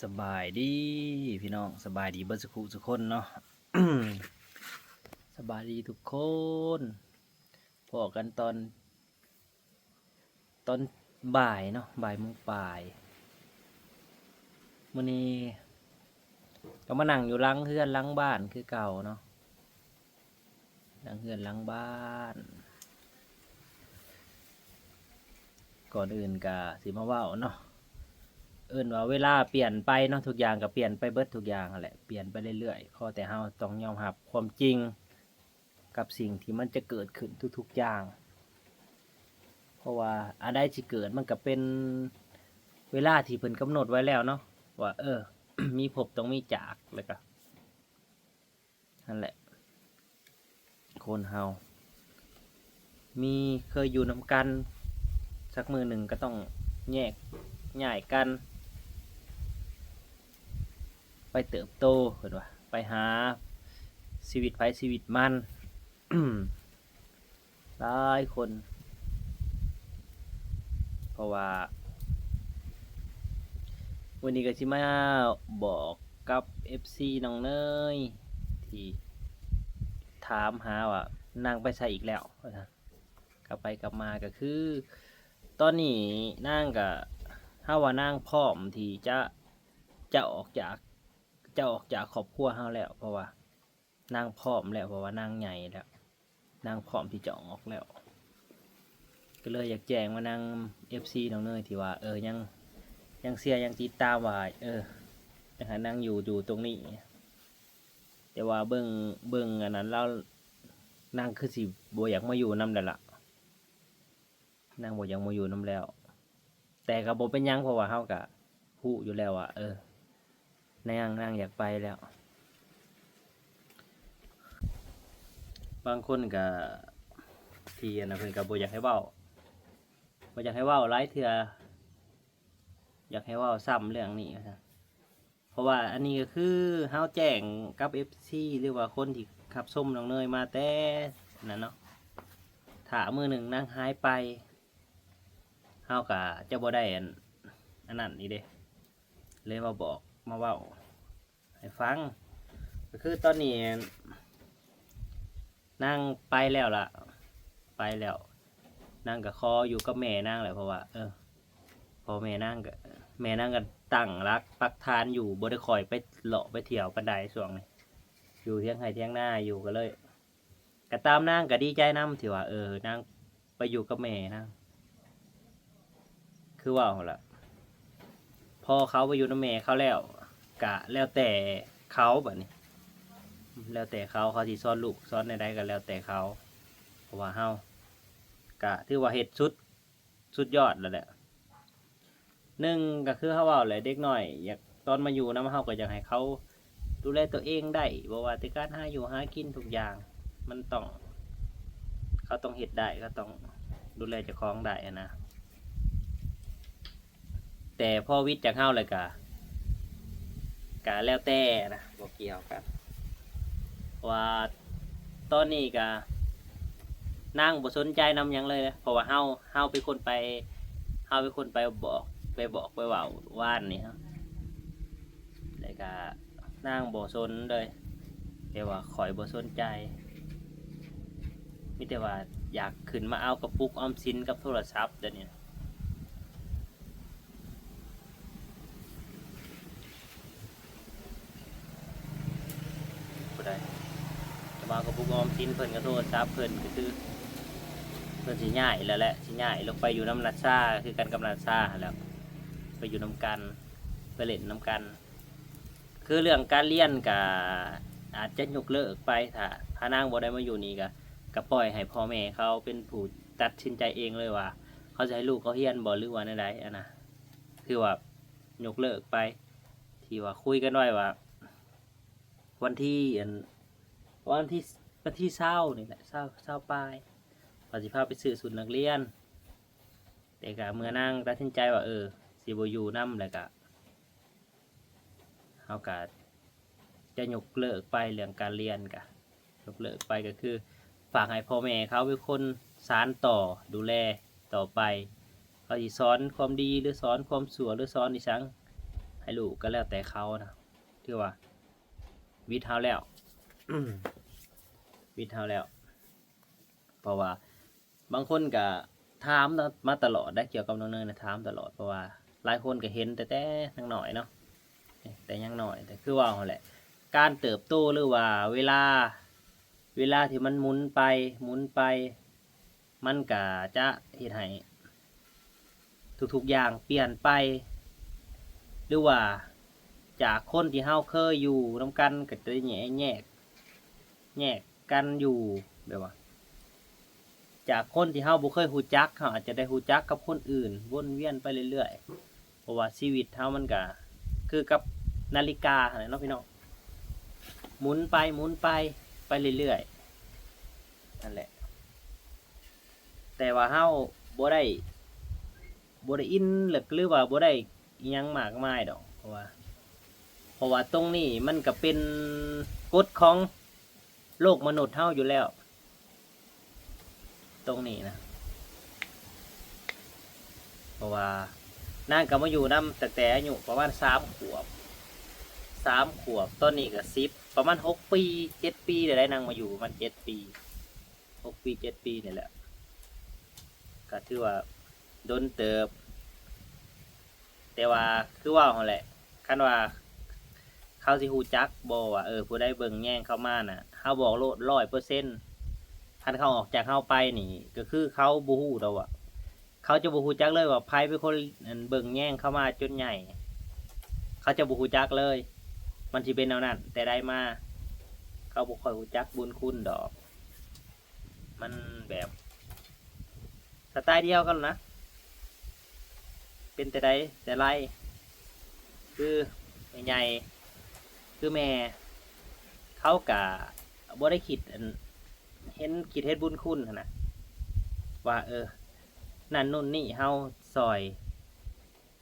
ສະບາຍດີພີ່ນ້ອງ ສະບາຍດີເບິດສຸຂູສຸຄົນເນາະ ສະບາຍດີທຸກຄົນ ພໍ້ກັນຕອນ ຕອນບ່າຍເນາະ ບ່າຍໂມງປາຍ ມື້ນີ້ກໍມານັ່ງຢູ່ຫຼັງເຮືອນຫຼັງບ້ານຄືເກົ່າເນາະ ຫຼັງເຮືອນຫຼັງບ້ານ. ກ່ອນອື່ນກະຊິມາເວົ້າເນາະ ເອີ້ນວ່າເວລາປ່ຽນໄປເນາະ ທຸກຢ່າງກໍປ່ຽນໄປເບິດ ທຸກຢ່າງຫັ້ນແຫຼະ ປ່ຽນໄປເລື້ອຍໆ ຂໍແຕ່ເຮົາຕ້ອງຍອມຮັບຄວາມຈິງກັບສິ່ງທີ່ມັນຈະເກີດຂຶ້ນທຸກໆຢ່າງ ເພາະວ່າອັນໃດຊິເກີດມັນກໍເປັນເວລາທີ່ເພິ່ນກຳນົດໄວ້ແລ້ວເນາະ ວ່າ ເອີ ມີພົບຕ້ອງມີຈາກ ແລ້ວກໍ ຫັ້ນແຫຼະ ຄົນເຮົາມີ ເຄີຍຢູ່ນຳກັນ ສັກມື້ໜຶ່ງກໍຕ້ອງແຍກຍ້າຍກັນ ໄປເຕີບໂຕ ເພິ່ນວ່າ ໄປຫາຊີວິດໃຜຊີວິດມັນ. ຫຼາຍຄົນ ເພາະວ່າມື້ນີ້ກໍຊິມາບອກກັບເອັຟຊີນ້ອງເນີຍ ທີ່ຖາມຫາວ່ານາງໄປໃສອີກແລ້ວ ວ່າຊັ້ນ ກັບໄປກັບມາ ກໍຄືຕອນນີ້ນາງກໍ ເຮົາວ່ານາງພ້ອມທີ່ຈະ ຈະອອກຈາກ ຈະອອກຈາກຄອບຄົວເຮົາແລ້ວ ເພາະວ່າ ນາງພ້ອມແລ້ວ ເພາະວ່ານາງໃຫຍ່ແລ້ວ ນາງພ້ອມທີ່ຈະອອກແລ້ວ ກໍເລີຍຢາກແຈ້ງມານຳເອັຟຊີນ້ອງເນີຍ ທີ່ວ່າ ເອີ ຍັງ ຍັງເຊຍ ຍັງຕິດຕາມວ່າ ເອີ ຢາກໃຫ້ນາງຢູ່ ຢູ່ຕົງນີ້ ແຕ່ວ່າເບິ່ງ ເບິ່ງອັນນັ້ນແລ້ວ ນາງຄືຊິບໍ່ຢາກມາຢູ່ນຳແລ້ວລະ. ນາງບໍ່ຢາກມາຢູ່ນຳແລ້ວ ແຕ່ກໍບໍ່ເປັນຫຍັງ ເພາະວ່າເຮົາກໍຮູ້ຢູ່ແລ້ວວ່າ ເອີ ນາງ ນາງຢາກໄປແລ້ວ. ບາງຄົນກໍ ທີ່ອັນນັ້ນ ເພິ່ນກໍບໍ່ຢາກໃຫ້ເວົ້າ ບໍ່ຢາກໃຫ້ເວົ້າຫຼາຍເທື່ອ ຢາກໃຫ້ເວົ້າຊ້ຳເລື່ອງນີ້ວ່າຊັ້ນ. ເພາະວ່າອັນນີ້ກໍຄືເຮົາແຈ້ງກັບເອັຟຊີ ຫຼືວ່າຄົນທີ່ຮັບຊົມນ້ອງເນີຍມາແຕ່ນັ້ນເນາະ ຖ້າມື້ໜຶ່ງນາງຫາຍໄປ ເຮົາກໍຈະບໍ່ໄດ້ອັນ ອັນນັ້ນອີກເດ້ ເລີຍມາບອກມາເວົ້າໃຫ້ຟັງ ກໍຄືຕອນນີ້ ນາງໄປແລ້ວລະ ໄປແລ້ວ ນາງກໍຂໍຢູ່ກັບແມ່ນາງແຫຼະ ເພາະວ່າ ເອີ ພໍ່ແມ່ນາງກໍ ແມ່ນາງກໍຕັ້ງຫຼັກປັກຖານຢູ່ ບໍ່ໄດ້ຄ່ອຍໄປເລາະໄປທ່ຽວປານໃດຊ່ວງນີ້ ຢູ່ຖຽງໄຮ່ຖຽງນາຢູ່ ກໍເລີຍ ກໍຕາມນາງກໍດີໃຈນຳທີ່ວ່າ ເອີ ນາງໄປຢູ່ກັບແມ່ນາງ ຄືເວົ້າຫັ້ນລະ ພໍເຂົາໄປຢູ່ນຳແມ່ເຂົາແລ້ວ ກະແລ້ວແຕ່ເຂົາບາດນີ້ ແລ້ວແຕ່ເຂົາ ເຂົາຊິສອນລູກສອນແນວໃດກໍແລ້ວແຕ່ເຂົາ ເພາະວ່າເຮົາກະຖືວ່າເຮັດສຸດ ສຸດຍອດແລ້ວແຫຼະ ໜຶ່ງກໍຄືເຮົາເວົ້າແຫຼະ ເດັກນ້ອຍຢາກ ຕອນມາຢູ່ນຳເຮົາກໍຢາກໃຫ້ເຂົາ ດູແລຕົວເອງໄດ້ ບໍ່ວ່າແຕ່ການຫາຢູ່ຫາກິນທຸກຢ່າງ ມັນຕ້ອງ ເຂົາຕ້ອງເຮັດໄດ້ ເຂົາຕ້ອງດູແລເຈົ້າຂອງໄດ້ຫັ້ນນະ ແຕ່ພໍວິດຈາກເຮົາແລ້ວກະ ກະແລ້ວແຕ່ນະ ບໍ່ກ່ຽວກັນ ເພາະວ່າຕອນນີ້ກະ ນາງບໍ່ສົນໃຈນຳຫຍັງເລີຍ ເພາະວ່າເຮົາ ເຮົາເປັນຄົນໄປ ເຮົາເປັນຄົນໄປບອກ ໄປບອກໄປເວົ້າວານນີ້ ແລ້ວກະນາງບໍ່ສົນເລີຍ ແຕ່ວ່າຂ້ອຍບໍ່ສົນໃຈ ມີແຕ່ວ່າຢາກຂຶ້ນມາເອົາກະປຸກອອມສິນກັບໂທລະສັບດຽວນີ້ ຜູ້ໃດ ຈະມາເອົາກະປຸກອອມສິນເພິ່ນກັບໂທລະສັບເພິ່ນ ກໍຄືເພິ່ນຊິຍ້າຍແລ້ວແຫຼະ ຊິຍ້າຍລົງໄປຢູ່ນຳນັດຊາ ຄືກັນກັບນັດຊາຫັ້ນແຫຼະ ໄປຢູ່ນຳກັນ ໄປຫຼິ້ນນຳກັນ ຄືເລື່ອງການລຽນກະອາດຈະຍົກເລີກໄປ ຖ້າ ຖ້ານາງບໍ່ໄດ້ມາຢູ່ນີ້ກະ ກະປ່ອຍໃຫ້ພໍ່ແມ່ເຂົາເປັນຜູ້ຕັດສິນໃຈເອງເລີຍວ່າ ເຂົາຊິໃຫ້ລູກເຂົາຮຽນບໍ່ ຫຼືວ່າແນວໃດຫັ້ນນະ ຄືວ່າຍົກເລີກໄປ ທີ່ວ່າຄຸຍກັນໄວ້ວ່າ ວັນທີ ອັນ ວັນທີ ວັນທີຊາວນີ້ແຫຼະ ຊາວ ຊາວປາຍ ວ່າຊິພາໄປຊື້ຊຸດນັກຮຽນ ແຕ່ກະເມື່ອນາງຕັດສິນໃຈວ່າ ເອີ ຊິບໍ່ຢູ່ນຳ ແລ້ວກະ ເຮົາກະຈະຍົກເລີກໄປ ເລື່ອງການລຽນກະຍົກເລີກໄປ ກໍຄືຝາກໃຫ້ພໍ່ແມ່ເຂົາເປັນຄົນສານຕໍ່ ດູແລຕໍ່ໄປ ເຂົາຊິສອນຄວາມດີ ຫຼືສອນຄວາມຊົ່ວ ຫຼືສອນອີ່ຫຍັງ ໃຫ້ຮູ້ກໍແລ້ວແຕ່ເຂົານະ ຖືວ່າວິດເຮົາແລ້ວ ວິດເຮົາແລ້ວ. ເພາະວ່າບາງຄົນກໍຖາມມາຕະຫຼອດໄດ໋ ກ່ຽວກັບນ້ອງເນີນນະ ຖາມຕະຫຼອດ ເພາະວ່າຫຼາຍຄົນກໍເຫັນແຕ່ ແຕ່ຍັງນ້ອຍເນາະ ແຕ່ຍັງນ້ອຍ ແຕ່ຄືເວົ້າຫັ້ນແຫຼະ ການເຕີບໂຕ ຫຼືວ່າເວລາ ເວລາທີ່ມັນໝູນໄປ ໝູນໄປ ມັນກະຈະເຮັດໃຫ້ທຸກໆຢ່າງປ່ຽນໄປ ຫຼືວ່າຈາກຄົນທີ່ເຮົາເຄີຍຢູ່ນຳກັນ ກໍຈະໄດ້ແຍກ ແຍກກັນຢູ່ ແບບວ່າ ຈາກຄົນທີ່ເຮົາບໍ່ເຄີຍຮູ້ຈັກ ເຮົາອາດຈະໄດ້ຮູ້ຈັກກັບຄົນອື່ນ ວົນວຽນໄປເລື້ອຍໆ. ເພາະວ່າຊີວິດເຮົາມັນກະຄືກັບນາລິກາຫັ້ນແຫຼະເນາະພີ່ນ້ອງ ໝູນໄປໝູນໄປ ໄປເລື້ອຍໆ ນັ້ນແຫຼະ. ແຕ່ວ່າເຮົາບໍ່ໄດ້ ບໍ່ໄດ້ອິນ ຫຼືວ່າບໍ່ໄດ້ອີ່ຫຍັງມາກມາຍດອກ ເພາະວ່າ ເພາະວ່າຕົງນີ້ມັນກະເປັນກົດຂອງໂລກມະນຸດເຮົາຢູ່ແລ້ວ ຕົງນີ້ນະ. ເພາະວ່ານາງກໍມາຢູ່ນຳຕັ້ງແຕ່ອາຍຸປະມານສາມຂວບ ສາມຂວບ ຕອນນີ້ກໍສິບ ປະມານຫົກປີ ເຈັດປີແລ້ວ ນາງມາຢູ່ປະມານເຈັດປີ ຫົກປີ ເຈັດປີນີ້ແຫຼະ ກໍຖືວ່າດົນເຕີບ. ແຕ່ວ່າຄືເວົ້າຫັ້ນແຫຼະ ຄັນວ່າເຂົາຊິຮູ້ຈັກບໍ່ວ່າ ເອີ ຜູ້ໃດເບິ່ງແຍງເຂົ້າມານະ ເຮົາບອກໂລດຮ້ອຍເປີເຊັນ ຄັນເຂົາອອກຈາກເຮົາໄປນີ້ ກໍຄືເຂົາບໍ່ຮູ້ດອກວ່າ ເຂົາຈະບໍ່ຮູ້ຈັກເລີຍວ່າໃຜເປັນຄົນ ອັນ ເບິ່ງແຍງເຂົ້າມາຈົນໃຫຍ່ ເຂົາຈະບໍ່ຮູ້ຈັກເລີຍ ມັນຊິເປັນແນວນັ້ນ ແຕ່ໃດມາ ເຂົາບໍ່ຄ່ອຍຮູ້ຈັກບຸນຄຸນດອກ. ມັນແບບສະໄຕດຽວກັນນະ ເປັນແຕ່ໃດແຕ່ໄລ ຄືແມ່ໃຫຍ່ ຄືແມ່ ເຂົາກະບໍ່ໄດ້ຄິດ ອັນ ເຫັນ ຄິດເຫັນບຸນຄຸນຫັ້ນນະ ວ່າ ເອີ ນັ້ນໂນ່ນນີ້ ເຮົາຊ່ອຍ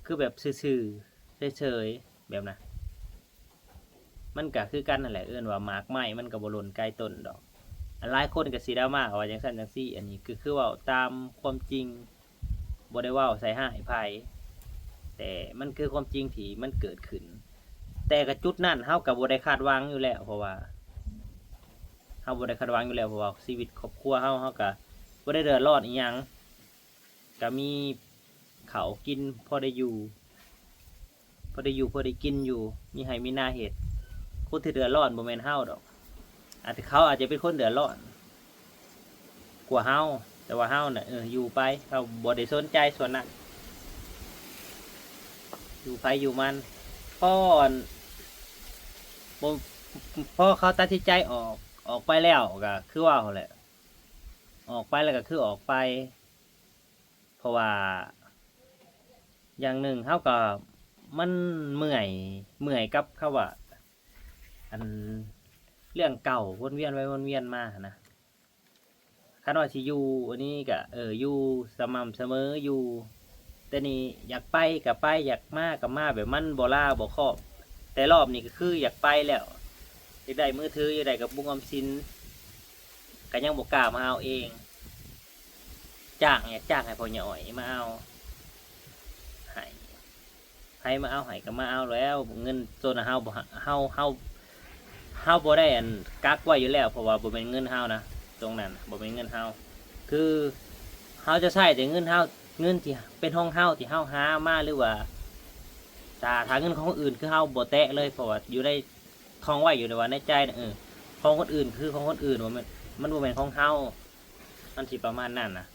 ຄືແບບຊື່ໆ ເສີຍໆ ແບບນະ ມັນກະຄືກັນຫັ້ນແຫຼະ ເອີ້ນວ່າໝາກໄມ້ມັນກະບໍ່ຫຼົ່ນໄກຕົ້ນດອກ. ອັນຫຼາຍຄົນກະຊິດຣາມາວ່າຈັ່ງຊັ້ນຈັ່ງຊີ້ ອັນນີ້ກະຄືເວົ້າຕາມຄວາມຈິງ ບໍ່ໄດ້ເວົ້າໃສ່ຮ້າຍໃຜ ແຕ່ມັນຄືຄວາມຈິງທີ່ມັນເກີດຂຶ້ນ. ແຕ່ກະຈຸດນັ້ນເຮົາກະບໍ່ໄດ້ຄາດຫວັງຢູ່ແລ້ວ ເພາະວ່າເຮົາບໍ່ໄດ້ຄາດຫວັງຢູ່ແລ້ວ ເພາະວ່າຊີວິດຄອບຄົວເຮົາ ເຮົາກະບໍ່ໄດ້ເດືອດຮ້ອນອີ່ຫຍັງ ກະມີເຂົ້າກິນພໍໄດ້ຢູ່ ພໍໄດ້ຢູ່ພໍໄດ້ກິນຢູ່ ມີໄຮ່ມີນາເຮັດ. ຄົນທີ່ເດືອດຮ້ອນບໍ່ແມ່ນເຮົາດອກ ອາດ ເຂົາອາດຈະເປັນຄົນເດືອດຮ້ອນກວ່າເຮົາ ແຕ່ວ່າເຮົານະ ເອີ ຢູ່ໄປ ເຮົາບໍ່ໄດ້ສົນໃຈສ່ວນນັ້ນ ຢູ່ໃຜຢູ່ມັນ. ພໍ ອັນ ບໍ່ ພໍເຂົາຕັດສິນໃຈອອກ ອອກໄປແລ້ວ ກະຄືເວົ້າຫັ້ນແຫຼະ ອອກໄປແລ້ວກະຄືອອກໄປ. ເພາະວ່າຢ່າງໜຶ່ງເຮົາກໍ ມັນເມື່ອຍ ເມື່ອຍກັບຄຳວ່າ ອັນ ເລື່ອງເກົ່າວົນວຽນໄປວົນວຽນມາຫັ້ນນະ. ຄັນວ່າຊິຢູ່ອັນນີ້ກໍ ເອີ ຢູ່ສະໝ່ຳສະເໝີຢູ່ ແຕ່ນີ້ຢາກໄປກໍໄປ ຢາກມາກໍມາ ແບບມັນບໍ່ລາບໍ່ຄອບ. ແຕ່ລອບນີ້ກໍຄືຢາກໄປແລ້ວ ຢາກໄດ້ມືຖື ຢາກໄດ້ກະປຸກອອມສິນ ກໍຍັງບໍ່ກ້າມາເອົາເອງ. ຈ້າງ ຢາກຈ້າງໃຫ້ພໍ່ໃຫຍ່ອ້ອຍມາເອົາໃຫ້ ໃຜມາເອົາໃຫ້ກໍມາເອົາແລ້ວ. ເງິນໂຕນະ ເຮົາບໍ່ ເຮົາ ເຮົາ ເຮົາບໍ່ໄດ້ ອັນ ກັກໄວ້ຢູ່ແລ້ວ ເພາະວ່າບໍ່ແມ່ນເງິນເຮົານະ ຕົງນັ້ນນະ ບໍ່ແມ່ນເງິນເຮົາ ຄືເຮົາຈະໃຊ້ແຕ່ເງິນເຮົາ ເງິນທີ່ເປັນຂອງເຮົາ ທີ່ເຮົາຫາມາ ຫຼືວ່າ ຖ້າ ຖ້າເງິນຂອງຄົນອື່ນ ຄືເຮົາບໍ່ແຕະເລີຍ ເພາະວ່າຢູ່ໃນ ທ່ອງໄວ້ຢູ່ໃນ ວ່າໃນໃຈນະ ເອີ ຂອງຄົນອື່ນຄືຂອງຄົນອື່ນ ບໍ່ແມ່ນ ມັນບໍ່ແມ່ນຂອງເຮົາ ມັນຊິປະມານນັ້ນນະ.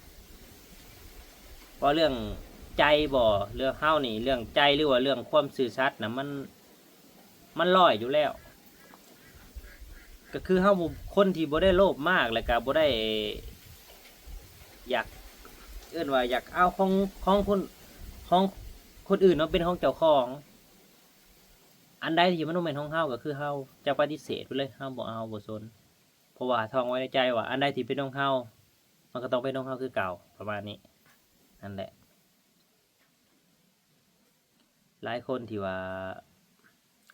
ເວົ້າເລື່ອງໃຈບໍ່ ເລື່ອງເຮົານີ້ ເລື່ອງໃຈ ຫຼືວ່າເລື່ອງຄວາມຊື່ສັດນະ ມັນ ມັນຮ້ອຍຢູ່ແລ້ວ. ກໍຄືເຮົາບໍ່ ຄົນທີ່ບໍ່ໄດ້ໂລບມາກ ແລ້ວກໍບໍ່ໄດ້ຢາກ ເອີ້ນວ່າຢາກເອົາຂອງ ຂອງຄົນ ຂອງຄົນອື່ນມາເປັນຂອງເຈົ້າຂອງ. ອັນໃດທີ່ມັນບໍ່ແມ່ນຂອງເຮົາ ກໍຄືເຮົາຈະປະຕິເສດໄປເລີຍ ເຮົາບໍ່ເອົາ ເຮົາບໍ່ສົນ ເພາະວ່າທ່ອງໄວ້ໃນໃຈວ່າ ອັນໃດທີ່ເປັນຂອງເຮົາ ມັນກໍຕ້ອງເປັນຂອງເຮົາຄືເກົ່າ ປະມານນີ້ ນັ້ນແຫຼະ. ຫຼາຍຄົນທີ່ວ່າ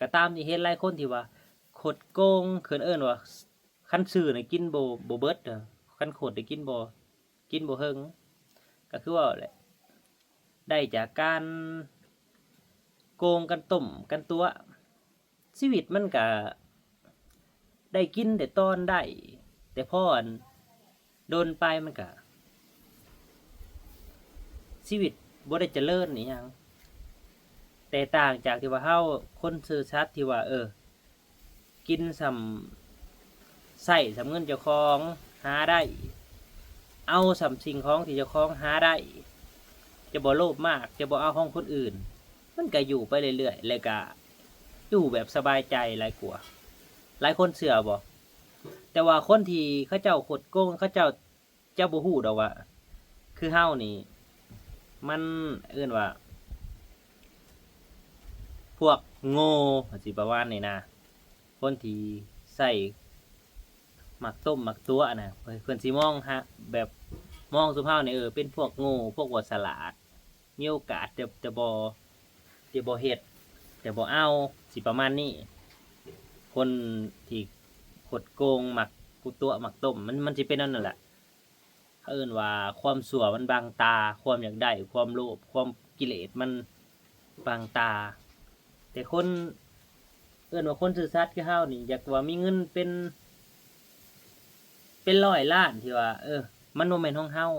ກໍຕາມທີ່ເຫັນ ຫຼາຍຄົນທີ່ວ່າຄົດໂກງ ເອີ້ນວ່າ ຄັນຊື້ນະກິນບໍ່ ບໍ່ເບິດ ຄັນຄົດນະກິນບໍ່ ກິນບໍ່ເຖິງ. ກໍຄືວ່າແຫຼະ ໄດ້ຈາກການ ໂກງກັນຕົ້ມກັນຕົວະ ຊີວິດມັນກະໄດ້ກິນໄດ້ຕອນໄດ້ ແຕ່ພໍອັນດົນໄປມັນກະ ຊີວິດບໍ່ໄດ້ຈະເລີນອີ່ຫຍັງ ແຕກຕ່າງຈາກທີ່ວ່າເຮົາຄົນຊື່ສັດທີ່ວ່າ ເອີ ກິນສ່ຳ ໃຊ້ສ່ຳເງິນເຈົ້າຂອງຫາໄດ້ ເອົາສ່ຳສິ່ງຂອງທີ່ເຈົ້າຂອງຫາໄດ້ ຈະບໍ່ໂລບມາກ ຈະບໍ່ເອົາຂອງຄົນອື່ນ ມັນກະຢູ່ໄປເລື້ອຍໆ ແລ້ວກະຢູ່ແບບສະບາຍໃຈຫຼາຍກວ່າ. ຫຼາຍຄົນເຊື່ອບໍ່? ແຕ່ວ່າຄົນທີ່ເຂົາເຈົ້າຄົດໂກງ ເຂົາເຈົ້າ ເຈົ້າບໍ່ຮູ້ດອກວ່າ ຄືເຮົານີ້ ມັນເອີ້ນວ່າ ພວກໂງ່ ຊິປະມານນີ້ນະ ຄົນທີ່ໃຊ້ໝາກຕົ້ມໝາກຕົວະນະ ເພິ່ນຊິມອງຫາ ແບບມອງຊຸມເຮົານີ້ ເອີ ເປັນພວກໂງ່ ພວກບໍ່ສະຫຼາດ ມີໂອກາດແຕ່ ແຕ່ບໍ່ ແຕ່ບໍ່ເຮັດ ແຕ່ບໍ່ເອົາ ຊິປະມານນີ້. ຄົນທີ່ຄົດໂກງ ມັກກຸຕົວະ ມັກຕົ້ມ ມັນ ມັນຊິເປັນແນວນັ້ນແຫຼະ. ເຂົາເອີ້ນວ່າຄວາມຊົ່ວມັນບັງຕາ ຄວາມຢາກໄດ້ ຄວາມໂລບ ຄວາມກິເລດມັນບັງຕາ. ແຕ່ຄົນ ເອີ້ນວ່າຄົນຊື່ສັດຄືເຮົານີ້ ຢາກວ່າມີເງິນເປັນ ເປັນຮ້ອຍລ້ານ ທີ່ວ່າ ເອີ ມັນບໍ່ແມ່ນຂອງເຮົາ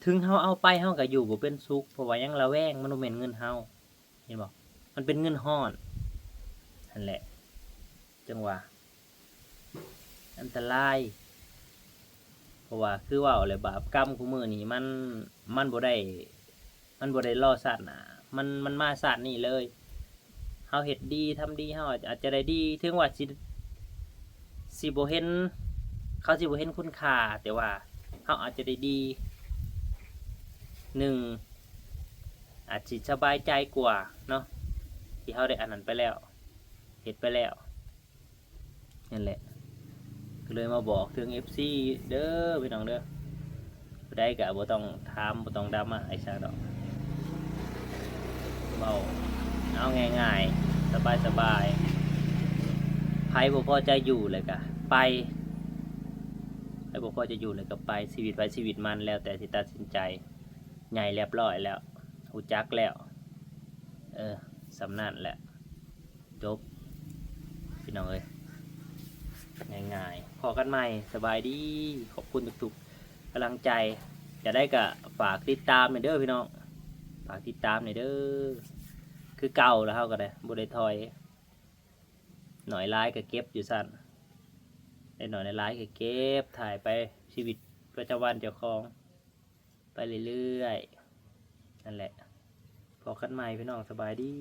ເຖິງເຮົາເອົາໄປ ເຮົາກໍຢູ່ບໍ່ເປັນສຸກ ເພາະວ່າຍັງລະແວງ ມັນບໍ່ແມ່ນເງິນເຮົາ ເຫັນບໍ່? ມັນເປັນເງິນຮ້ອນ ຫັ້ນແຫຼະ ຈັ່ງວ່າອັນຕະລາຍ ເພາະວ່າຄືເວົ້າແຫຼະ ບາບກຳຄູ່ມື້ນີ້ມັນ ມັນບໍ່ໄດ້ ມັນບໍ່ໄດ້ລໍຊາດໜ້າ ມັນ ມັນມາຊາດນີ້ເລີຍ. ເຮົາເຮັດດີທຳດີ ເຮົາອາດຈະໄດ້ດີ ເຖິງວ່າຊິ ຊິບໍ່ເຫັນ ເຂົາຊິບໍ່ເຫັນຄຸນຄ່າ ແຕ່ວ່າເຮົາອາດຈະໄດ້ດີ ໜຶ່ງ ອາດຊິສະບາຍໃຈກວ່າເນາະ ທີ່ເຮົາໄດ້ອັນນັ້ນໄປແລ້ວ ເຮັດໄປແລ້ວ. ນັ້ນແຫຼະ ກໍເລີຍມາບອກເຖິງເອັຟຊີເດີ ພີ່ນ້ອງເດີ ຜູ້ໃດກໍບໍ່ຕ້ອງຖາມ ບໍ່ຕ້ອງດຣາມາອີ່ຫຍັງດອກ ເວົ້າເອົາງ່າຍໆ ສະບາຍໆ. ໃຜບໍ່ພໍໃຈຢູ່ແລ້ວກໍໄປ ໃຜບໍ່ພໍໃຈຢູ່ແລ້ວກໍໄປ ຊີວິດໃຜຊີວິດມັນ ແລ້ວແຕ່ຊິຕັດສິນໃຈ. ໃຫຍ່ລຽບຮ້ອຍແລ້ວ ຮູ້ຈັກແລ້ວ ເອີ ສ່ຳນັ້ນແຫຼະ ຈົບ ພີ່ນ້ອງເອີຍ ງ່າຍໆ. ພໍ້ກັນໃໝ່ ສະບາຍດີ ຂອບຄຸນທຸກໆກຳລັງໃຈ. ຈະໄດ້ກໍຝາກຕິດຕາມແດ່ເດີພີ່ນ້ອງ ຝາກຕິດຕາມແດ່ເດີ ຄືເກົ່າລະ ເຮົາກໍໄດ້ ບໍ່ໄດ້ຖອຍ ໜ້ອຍຫຼາຍກໍເກັບຢູ່ຊັ້ນ ໄດ້ໜ້ອຍໄດ້ຫຼາຍກໍເກັບ ຖ່າຍໄປຊີວິດປະຈຳວັນເຈົ້າຂອງ ໄປເລື້ອຍໆ ນັ້ນແຫຼະ. ພໍ້ກັນໃໝ່ພີ່ນ້ອງ ສະບາຍດີ.